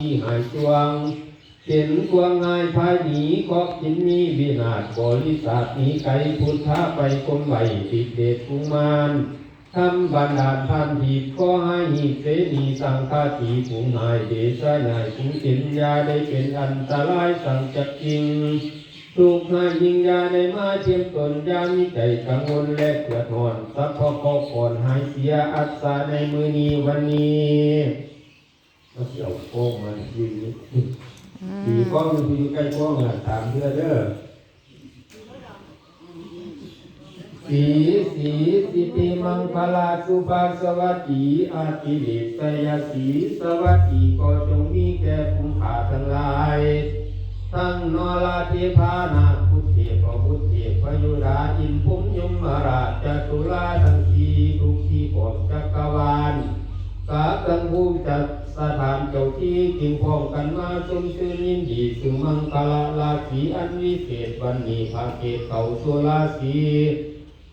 ທີ່ຫາຍຊ່ວງ ເປັນພວກຮ້າຍພາຍໜີ ເຄາະກິນມີວິນາດ ບໍລິສັດໜີໄກ ພຸດທະໄປກົມໄວ້ ຕິດເດດກຸມານ ຄຳບັນດານທ່ານທີບ ຂໍໃຫ້ຮີບເສນີ ສັງຄະຕີ ປຸງຮ້າຍເດຊະຍ້າຍ ປຸງເປັນ ຢ່າໄດ້ເປັນອັນຕະລາຍ ສັງຈັກຈິງ ທຸກຮ້າຍຍິ່ງ ຢ່າໄດ້ມາທຽມຕົນ ຢ່າມີໃຈກັງວົນ ແລະເດືອດຮ້ອນ ສັບພະເຄາະກ່ອນຫາຍເສຍ ອັດສະໃນມື້ນີ້ວັນນີ້ ມັນຊິເອົາໂປ້ງມາຢູ່ນີ້ ອືມ ຕີກ້ອງ ມັນຢູ່ໃກ້ກ້ອງນະ ຕາມເທື່ອເດີ. ສີ ສີ ສິດທິມັງຄະລາ ສຸພາສະຫວັດດີ ອາຕິເລກໄຊຍະສີ ສະຫວັດດີກໍຈົ່ງມີແກ່ຝູງຂ້າທັງຫຼາຍ ທັງນໍລະເທພານາກ ບຸດເທບ ພະບຸດເທບ ພະໂຍດາ ອິນພົມ ຍົມມະລາດ ຈະຕຸລາທັງສີ່ ທຸກທີ່ອ້ອມຈັກກະວານ ກັບທັງພູມຈັດ ສະຖານເຈົ້າທີ່ຈຶ່ງພ້ອມກັນມາຊົມຊື່ນຍິນດີ ຊຶ່ງມັງຄະລາລາສີອັນວິເສດ ວັນນີ້ພະເກດເຂົ້າສູ່ລາສີ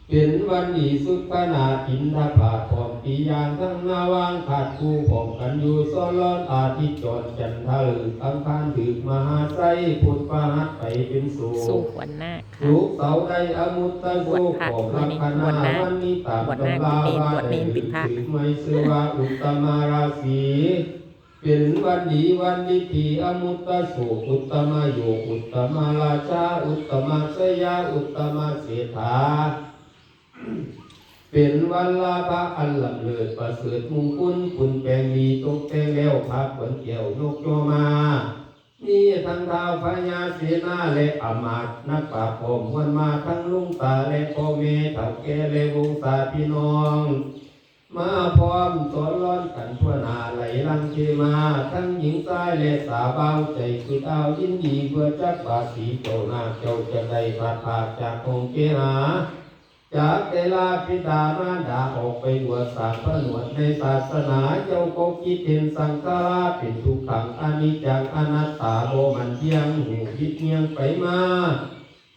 ເປັນວັນດີສຸກຂະນາກິນທະບາດ ພ້ອມປີຢ່າງທັງນາວາງ ຂາດຄູ່ພ້ອມກັນຢູ່ ສອນລອນອາທິດຈອນ ຈັນທະລຶກອັງຄານຖືກມະຫາໄຊ ພຸດພະຫັດໄປເປັນສຸກ ສູ່ຂວັນນາກ ສຸກເສົາໄດ້ອະມຸດຕະໂຊກ ບວດພະ ຂອງລັກຂະນາ ມື້ນີ້ ວັນນີ້ຕາມຕຳລາວ່າໄດ້ ຖືກໃໝ່ຊື່ວ່າອຸດຕະມາລາສີ ເປັນວັນດີວັນດິທີ ອະມຸດຕະໂສກ ອຸດຕະມະໂຍກ ອຸດຕະມະລາຊາ ອຸດຕະມະໄຊຍາ ອຸດຕະມະເສດຖາ ເປັນວັນລາພະອັນລ້ຳເລີດປະເສີດມຸງຄຸນ ປຸນແປງດີຕົກແຕ່ງແລ້ວ ພາຄວັນແກ້ວຍົກຍໍມາ ມີທັງທ້າວພະຍາເສນາ ແລະອຳມາດນັກປາດພ້ອມມວນມາ ທັງລຸງຕາ ແລະພໍ່ແມ່ເຖົ້າແກ່ ແລະວົງສາພີ່ນ້ອງ ມາພ້ອມສອນລອນກັນທົ່ວໜ້າໄຫຼຫຼັງເທມາ ທັງຍິງຊາຍ ແລະສາວບ່າວ ໃຈຄຶດອ້າວຍິນດີເພື່ອຈັກວ່າສີເຈົ້ານາກເຈົ້າຈະໄດ້ພັດພາກຈາກຫ້ອງເຄຫາ ຈາກແຕ່ລາບິດາມານດາອອກໄປບວດສ້າງຜະໜວດໃນສາສະໜາ ເຈົ້າກໍຄິດເຫັນສັງຂາລາເປັນທຸກຂັງ ອະນິດຈັງອະນັດຕາ ບໍ່ໝັ້ນທ່ຽງ ຮູ້ຜິດຍ່ຽງໄປມາ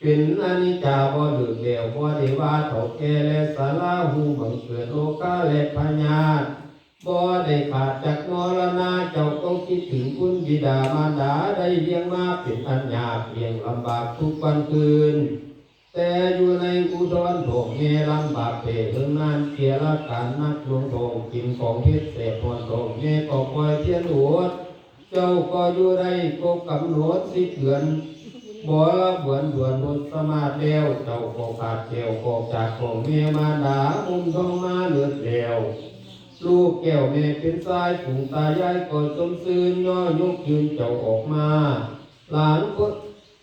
ເປັນອະນິດຈາບໍ່ເລີກແລ້ວ ບໍ່ໄດ້ວ່າເຖົ້າແກ່ ແລະຊະລາ ຮູ້ບັງເກີດໂລຄາ ແລະພະຍາດ ບໍ່ໄດ້ຂາດຈາກມໍລະນະ ເຈົ້າກໍຄິດເຖິງຄຸນບິດາມານດາ ໄດ້ລ້ຽງມາເປັນອັນຍາກ ລ້ຽງລຳບາກທຸກວັນຄືນ ແຕ່ຢູ່ໃນອຸດອນທ້ອງແມ່ລຳບາກແທ້ເຫິງນານ ເກຍລະການໜັກໜ່ວງທ້ອງ ກິນຂອງເຜັດແສບຮ້ອນ ທ້ອງແມ່ກໍປ່ອຍພຽນອົດ ເຈົ້າກໍຢູ່ໄດ້ຄົບກຳນົດສິບເດືອນ ບໍລະບວນດວນບົດສະມາດແລ້ວ ເຈົ້າກໍຂາດແຄ້ວອອກຈາກທ້ອງແມ່ມານດາ ຫົ່ມທ້ອງມາເລີດແລ້ວ ລູກແກ້ວແມ່ເປັນຊາຍ ປຸງຕາຍາຍກໍຊົມຊື່ນ ຍໍຍົກຢືນເຈົ້າອອກມາ ລາງຄົນ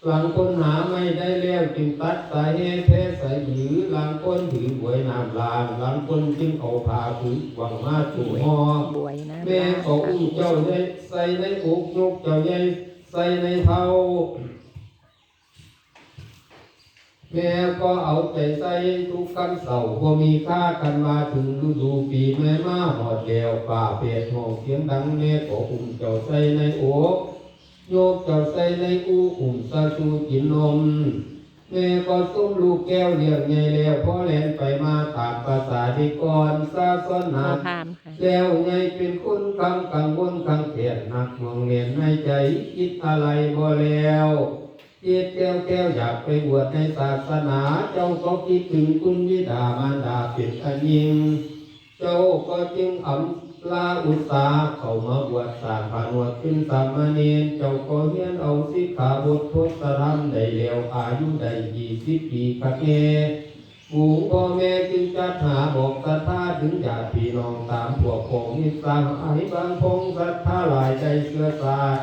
ລາງຄົນຫາໄມ້ໄດ້ແລ້ວຈຶ່ງຕັດສາຍແຮ່ແພໃສ່ຫຼື ລາງຄົນຖືບວຍນ້ຳລ້າງ ລາງຄົນຈຶ່ງເອົາຜ້າຜຶກຫວ່າງມາຈຸ່ມຫໍ່ ບວຍນ້ຳ ແມ່ກໍອຸ້ມເຈົ້າໃສ່ໃນອົກ ຍົກເຈົ້າໃຫຍ່ໃສ່ໃນເພົ້າ ແມ່ກໍເອົາໃຈໃສ່ທຸກຄຳເສົ້າ ບໍ່ມີຄາ ຄັນວ່າເຖິງລະດູປີໃໝ່ມາຮອດແລ້ວ ຟ້າແຜດຮ້ອງສຽງດັງ ແມ່ກໍອຸ້ມເຈົ້າໃສ່ໃນອົກ ຍົກເຈົ້າໃສ່ໃນອຸ ອຸ້ມສະຊູກິນນົມ ແມ່ກໍຊົມລູກແກ້ວລ້ຽງໃຫຍ່ແລ້ວ ພໍແລ່ນໄປມາຕາມປະສາເດັກກ່ອນ ສາສອນໜັກ ແລ້ວໃຫຍ່ເປັນຄົນຄຳກັງວົນຄັງແຄ້ນ ໜັກໜ່ວງແໜ້ນໃນໃຈ ຄິດອາໄລບໍ່ແລ້ວ ຄິດແຄ່ວໆ ຢາກໄປບວດໃນສາສະໜາ ເຈົ້າກໍຄິດເຖິງຄຸນບິດາມານດາເປັນອັນຍິ່ງ ເຈົ້າກໍຈຶ່ງອຳລາອຸດສາ ເຂົ້າມາບວດສ້າງຜະໜວດເປັນສາມະເນນ ເຈົ້າກໍຮຽນເອົາສິກຂາບົດໂພດສະທຳໄດ້ແລ້ວ ອາຍຸໄດ້ຊາວປີຄັກແນ່ ຝູງພໍ່ແມ່ຈຶ່ງຈັດຫາບອກສັດທາ ເຖິງຍາດພີ່ນ້ອງຕາມພວກພ້ອງມິດສະຫາຍ ບາງພົງສັດທາຫຼາຍໄດ້ເຊື້ອຊາດ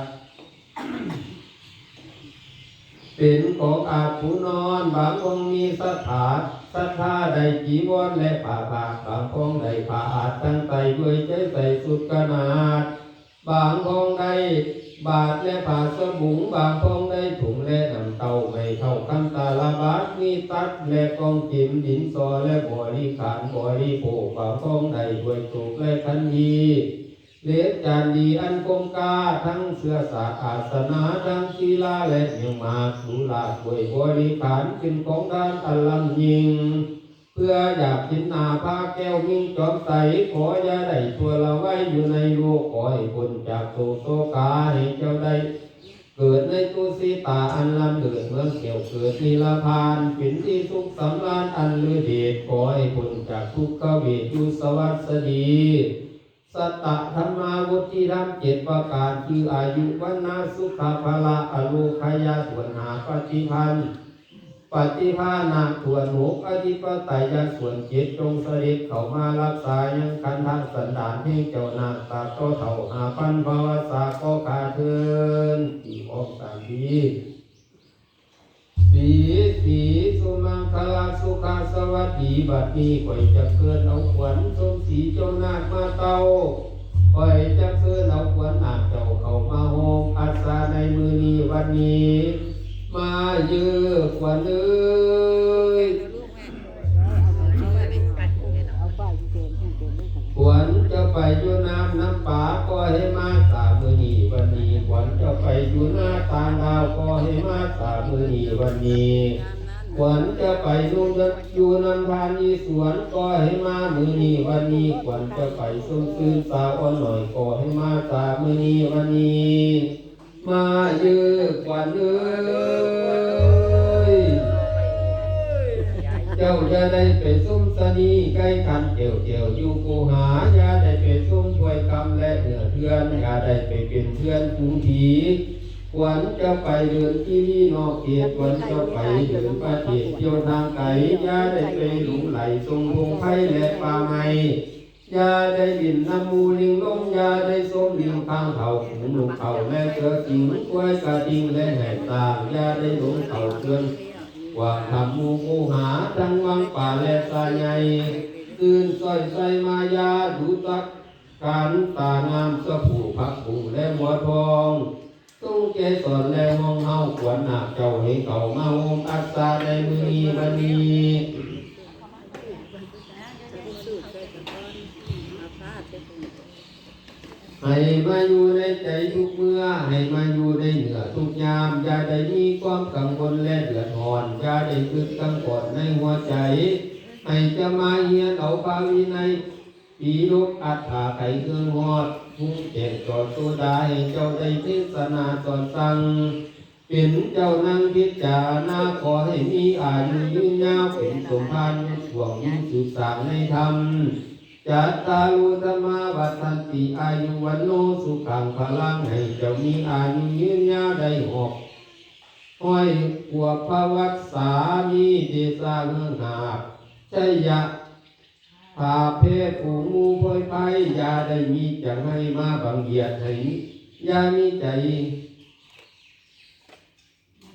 ເປັນຂອງອາດຜູ້ນອນ ບາງອົງມີສັດທາ ສັດທາໄດ້ຈີວອນ ແລະຜ້າພາກ ບາງອົງໄດ້ຜ້າອາດທັງໄຕ ດ້ວຍໃຈໃສ່ຊຸດຂະໜາດ ບາງອົງໄດ້ບາດ ແລະຜ້າສະບຸງ ບາງອົງໄດ້ຖົງ ແລະນ້ຳເຕົ້າ ໄມ້ເທົ້າຄຳຕາລະບາດ ມີຕັດ ແລະກອງເຂັມ ດິນສໍ່ ແລະບໍລິຂານບໍລິໂພກ ບາງອົງໄດ້ດ້ວຍໂຊກ ແລະຂັນດີ ເຫຼັກຈານດີອັນຄົມຄ່າ ທັງເຊື້ອຊາດອາສະນາ ທັງສີລາ ແລະເໜືອງໝາກ ສຸລາດ ດ້ວຍບໍລິຂານ ເປັນຂອງທານອັນລ້ຳຍິ່ງ ເພື່ອຢາກເຫັນໜ້າພະແກ້ວມິ່ງຈອມໃສ ຂໍຢ່າໄດ້ຊົ່ວລະໄວຢູ່ໃນໂລກ ຂໍໃຫ້ພົ້ນຈາກໂສກໂສກາ ໃຫ້ເຈົ້າໄດ້ເກີດໃນຕຸສິຕາອັນລ້ຳເລີດ ເມືອງແກ້ວເກີດນິລະພານ ເປັນທີ່ສຸກສຳລານອັນລືເດດ ຂໍໃຫ້ພົ້ນຈາກທຸກຂະເວດຢູ່ສະຫວັດສະດີ ສັດຕະທຳມາວຸດທິທຳເຈັດປະການ ຄືອາຍຸ ວັນນະ ສຸຂະ ພະລະ ອາໂລຄະຍາ ສ່ວນຫ້າປະຕິພັນ ປະຕິພານະ ສ່ວນຫົກອະທິປະໄຕຍະ ສ່ວນເຈັດ ຈົ່ງສະເດັດເຂົ້າມາລັກສາຍັງຂັນທາງສັນດານແຫ່ງເຈົ້ານາກ ຕາບຕໍ່ເທົ່າຫ້າພັນພະວັດສາ ຂໍຂ້າເທີນ ທີ່ຫ້ອງສານດີ ສີ ສີ ສຸມັງຄະລະ ສຸຂະ ສະຫວັດດີ ບັດນີ້ຂ້ອຍຈະເຊີນເອົາຂວັນສົມສີເຈົ້ານາກມາເຕົ້າ ຂ້ອຍຈະເຊີນເອົາຂວັນນາກເຈົ້າເຂົ້າມາໂຮມອັດສາໃນມື້ນີ້ວັນນີ້ ມາເດີຂວັນເອີຍ ຂວັນເຈົ້າໄປຢູ່ນ້ຳນຳປາ ຂໍໃຫ້ມາສາມື້ນີ້ວັນນີ້ ຂວັນເຈົ້າໄປຢູ່ນາຕ່າງດາວ ຂໍໃຫ້ມາສາມື້ນີ້ວັນນີ້ ຂວັນເຈົ້າໄປຢູ່ນຳ ຢູ່ນຳທ່ານອີສວນ ຂໍໃຫ້ມາມື້ນີ້ວັນນີ້ ຂວັນເຈົ້າໄປຊົມຊື່ນສາວອ່ອນນ້ອຍ ຂໍໃຫ້ມາສາມື້ນີ້ວັນນີ້ ມາເດີຂວັນເອີຍ ເຈົ້າຢ່າໄດ້ໄປຊົມສະນີໄກ່ຂັນແກ້ວແກ້ວຢູ່ຄູຫາ ຢ່າໄດ້ໄປຊົມພວຍຄຳແລະເໜືອເຮືອນ ຢ່າໄດ້ໄປເປັນເພື່ອນຝູງຜີ ຂວັນເຈົ້າໄປເດີນທີ່ລີນອກເຂດ ຂວັນເຈົ້າໄປເດີນປະເທດທ່ຽວທາງໄກ ຢ່າໄດ້ໄປຫຼົງໄຫຼຊົມພົງໄພແລະປ່າໄມ້ ຢ່າໄດ້ຫຼິ້ນນຳໝູ່ລິງລົງ ຢ່າໄດ້ຊົມລິງຂ້າງເຂົາ ຝູງນົກເຂົາແລະເສືອສິງ ຄວາຍກະທິງແລະແຫກຕ່າງ ຢ່າໄດ້ຫຼົງເຂົ້າເຊື່ອງກວ່າຖ້ຳໝູ່ຄູຫາ ທັງວັງປ່າແລະສາໃຫຍ່ ຕື່ນຊ້ອຍໃສ່ມາຢາ ດູຈັກການຕາງາມ ສະພູ ຜັກບຸ້ງແລະບົວທອງ ຊົງເກສອນແລະຮອງເຮົາ ຂວັນນາກເຈົ້າໃຫ້ເຂົ້າມາໂຮມອັດສາໃນມື້ນີ້ວັນນີ້ ໃຫ້ມາຢູ່ໃນໃຈທຸກເມື່ອ ໃຫ້ມາຢູ່ໃນເນື້ອທຸກຍາມ ຢ່າໄດ້ມີຄວາມກັງວົນແລະເດືອດຮ້ອນ ຢ່າໄດ້ຄຶດກັງວອນໃນຫົວໃຈ ໃຫ້ຈະມາຮຽນເອົາພະວິໄນ ປີດົກອັດຖາໄຂເຄື່ອງຮອດ ຮຸງແຈ້ງຈອດໂສດາ ໃຫ້ເຈົ້າໄດ້ເທດສະໜາສອນສັ່ງ ເປັນເຈົ້ານັ່ງພິຈາລະນາ ຂໍໃຫ້ມີອາຍຸຍືນຍາວ ເປັນສົມພານຍດຊ່ວງຢູ່ສືບສ້າງໃນທຳ ຈັດຕາລຸທຳມາວັດທັນຕິ ອາຍຸວັນໂນສຸຂັງພະລັງ ໃຫ້ເຈົ້າມີອາຍຸຍືນຍາວໄດ້ຮອບຮ້ອຍຂວບພະວັດສາ ມີເດຊະເຮືອງຫາບ ໄຊຍະ ຖ້າແພ້ຝູງໝູ່ໂພຍໄພ ຢ່າໄດ້ມີຈັງໃຫ້ມາບັງບຽດໃຫ້ ຢ່າມີໃຈ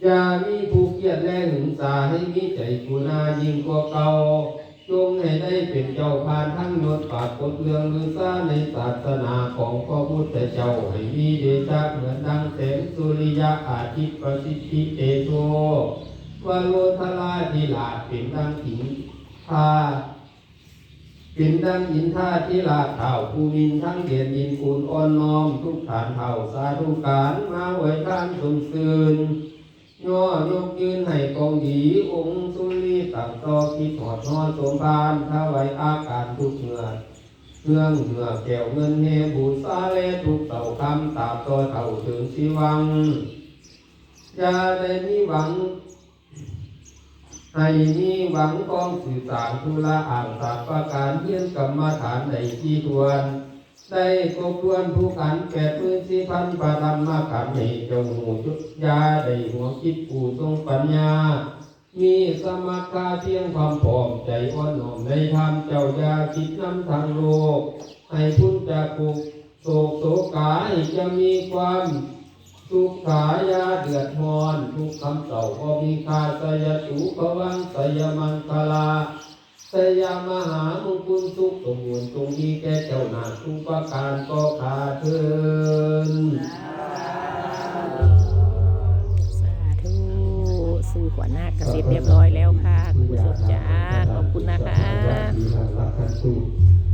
ຢ່າມີຜູ້ກຽດແລະຫຶງສາ ໃຫ້ມີໃຈກະລຸນາຍິ່ງກວ່າເກົ່າ ຈົ່ງໃຫ້ໄດ້ເປັນເຈົ້າພານທັງຍົດປາກົດເລື່ອງລືຊາໃນສາສະໜາຂອງພະພຸດທະເຈົ້າ ໃຫ້ມີເດຊະເໝືອນດັ່ງແສງສຸລິຍະອາທິດປະສິດທິເຕໂຊ ວະໂລທະລາທິລາດເປັນດັ່ງອິນທາ ເປັນດັ່ງອິນທາທິລາດທ້າວພູມິນ ທັງແດນດິນໂອນອ່ອນນ້ອມ ທຸກທ່ານທ້າວສາທຸການ ມາອວຍທານຊົມຊື່ນ ຍໍຍົກຢືນໃຫ້ກອງດີ ອົງສຸລີຕັ້ງຕໍ່ຄິດຮອດຮອສສົມພານ ຖວາຍອາການທຸກເຫື່ອ ເຄື່ອງເຫື່ອແກ້ວເງິນແຮ່ບູຊາແລທຸກເຕົ້າຄຳ ຕາບຕໍ່ເທົ່າເຖິງຊີວັງ ຢ່າໄດ້ມີຫວັງ ໃຫ້ມີຫວັງຄອງສືບສານທຸລະອາງສາມປະການ ຮຽນກຳມະຖານໄດ້ຖີ່ຖ້ວນ ໄດ້ຄົບຖ້ວນທຸກອັນ ແປດໝື່ນສີ່ພັນພະທຳມະຂັນ ໃຫ້ເຈົ້າຮູ້ຈຸດ ຢ່າໄດ້ຫົວຄິດຜູ້ຊົງປັນຍາ ມີສະມັກຂະພຽງຄວາມພ້ອມໃຈອ່ອນນ້ອມໃນທຳ ເຈົ້າຢ່າຄິດນຳທາງໂລກ ໃຫ້ພົ້ນຈາກທຸກ ໂສກໂສກາ ໃຫ້ຈະມີຄວາມສຸກຂາ ຢ່າເດືອດຮ້ອນ ທຸກຄຳເສົ້າບໍ່ມີຄ່າ ໄຊຍະຕຸພະວັງ ໄຊຍະມັງຄະລາ ໄຊຍະມະຫາມຸງຄຸນ ສຸກສົມບູນຈົ່ງມີແກ່ເຈົ້ານາກທຸກປະການ ຂໍຂ້າເທີນ. ສາທຸ ສູ່ຂວັນນາກກະເສັດຮຽບຮ້ອຍແລ້ວຄ່ະ ຄຸນຜູ້ຊົມຈ້າ ຂອບຄຸນນະຄະ.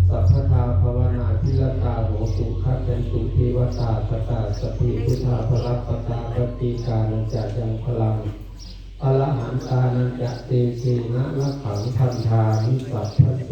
ສັບພະທາພາວະນາທິລະຕາໂຫຕຸ ຄັດສັນຕຸເທວະຕາຄະຕາ ສັບເພພຸດທາພະລັກຂະຕາ ປັດເຕການັນຈະຍັງພະລັງ ອະລະຫັນຕານັນຈະເຕເຊນະ ລັກຂັງພັນທາມິ ສັບພະໂສ